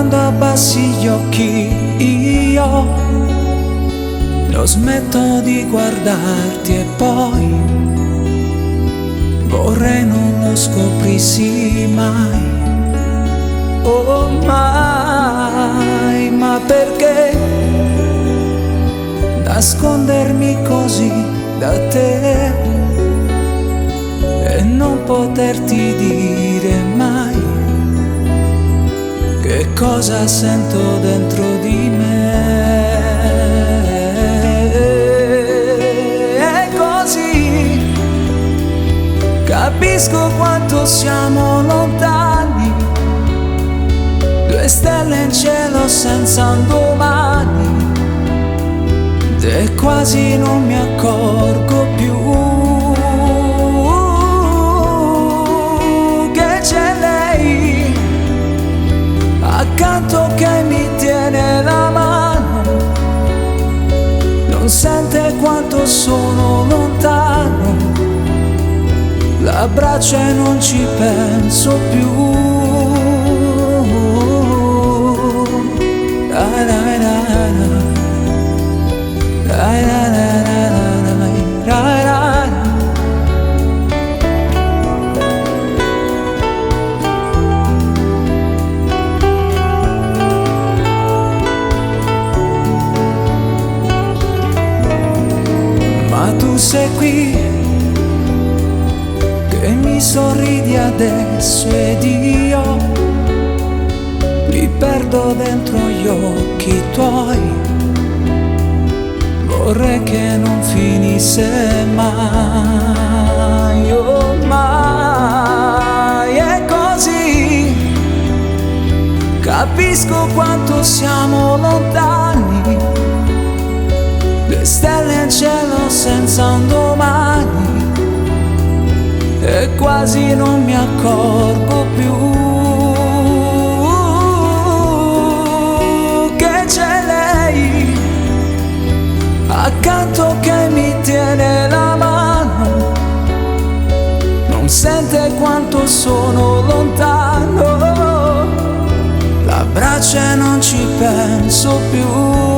Quando abbassi gli occhi io non smetto di guardarti e poi vorrei non lo scoprissi mai. Oh mai, ma perché nascondermi così da te e non poterti dire mai che cosa sento dentro di me? E così capisco quanto siamo lontani, due stelle in cielo senza un domani, e quasi non mi accorgo più che c'è lei accanto che mi tiene la mano, non sente quanto sono lontano, l'abbraccio e non ci penso più. La la la la. La la la la la la la. Ma tu sei qui che mi sorridi adesso ed io mi perdo dentro gli occhi tuoi. Vorrei che non finisse mai, oh mai è così. Capisco quanto siamo lontani, due stelle in cielo senza un domani, e quasi non mi accorgo più che c'è lei accanto che mi tiene la mano, non sente quanto sono lontano, l'abbraccio e non ci penso più.